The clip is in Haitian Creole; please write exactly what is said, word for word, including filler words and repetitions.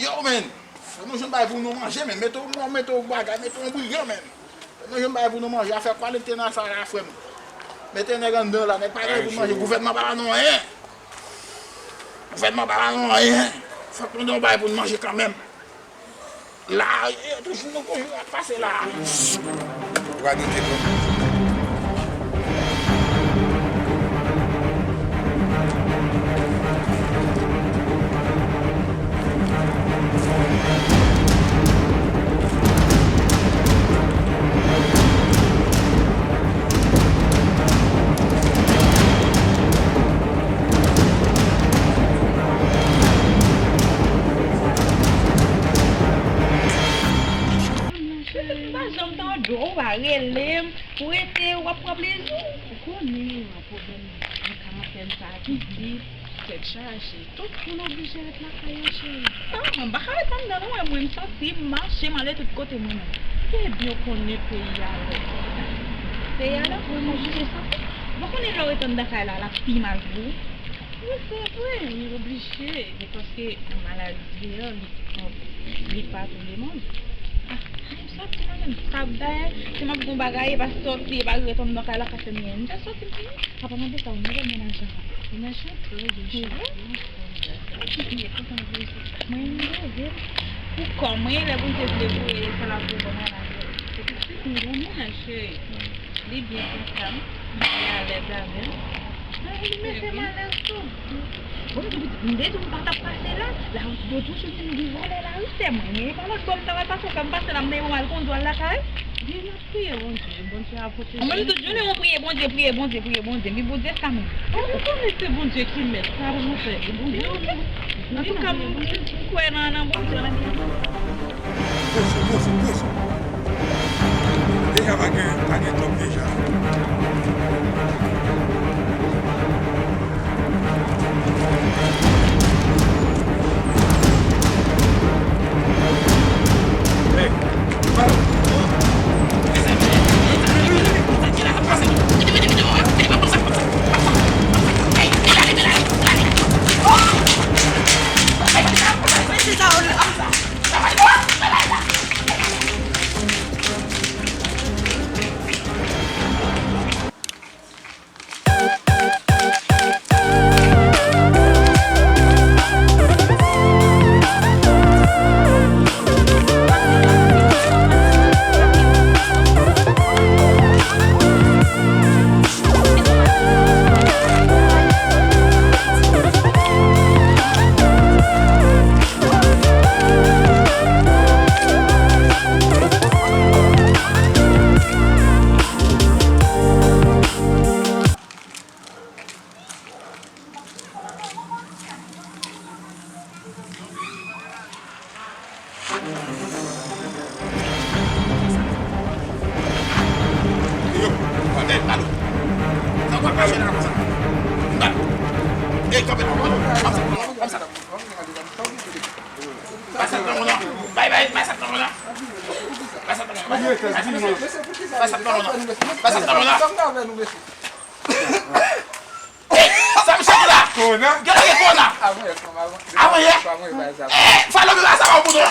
Yo, men, fò nou jwenn bagay pou nou manje, men. Mete w, mete w bagay, mete w briyan, men. Fò nou jwenn bagay pou nou manje. Afè kwalentina sa la, frè m. Mete nèg anndan la, nèg pa gen pou manje. Gouvènman pa ba nou anyen. Gouvènman pa ba nou anyen. Fòk nou gen yon bagay pou nou manje kanmenm. La, yo toujou, nou toujou ap pase la. Ou pa doute non. Monchè, m pa janm tande w, ou pa rele m, ou rete, w ap pran plezi w. Ou konnen pwoblèm nan karantèn sa a ki di tèt chaje. Tout moun oblije ret lakay yo, cheri. Ah, m pa ka ret anndan non, mwen, mwen, m santi m mache, m ale tout kote mwen menm. Ebyen, ou konnen peyi a lòd. Peyi a lòd, mwen, mwen oblije soti. Ou pa konnen lè w ret anndan kay la, l ap pi mal pou ou. Wi, se vre, nou oblije. Se paske maladi a, li, li pa tou le mond. Ah, m soti mwen menm. Sa dayè, si m ap gon bagay, e pa soti, e pa ret anndan kay la, ka fè m gen. M te soti, m vini. Apa, mande sa, ou nouvèl mennaj la? Mennaj la, trè byen, cheri. Mwen, m reve. Pou kò mwen, lè Bondye vle pou e, sa l ap pou mwen la. Se tout swit, m gon mennaj, cheri. Li byen konsa, m alèz avè l. Li mete m alèz tou. Bon, m te di w m pa t ap pase la. La, yo toujou di m gen vòlè la, wi, sè mwen. Men e pa lòt bò m ta pral pase, fè m pase la, m te bon al kondwi al lakay. Byen, n ap priye Bondye, Bondye ap pwoteje nou. Mwen, m tout jounen, mwen priye Bondye, priye Bondye, priye Bondye. Men Bondye sa menm. Ou konnen se Bondye ki mèt, sa pa mwen fè. Bondye, Bondye. Antouka, m, m kwè nan, nan Bondye, nan Bondye. Poze, poze, poze. Deja pa gen, pa gen twòp deja. Hey, pardon. Yo, hey, alo. Sa w ap mache la konsa? Alo. Hey, kanpe la. Konsa, konsa. Pase nan mwen nan. Bay, bay, pase nan mwen nan. Pase nan mwen nan. Pase nan mwen nan. Pase nan mwen nan. Sa misye di la? Kowona? Gade gen kowona. Avan yè. Avan yè? Eh, falo mi pasa pa pou nou.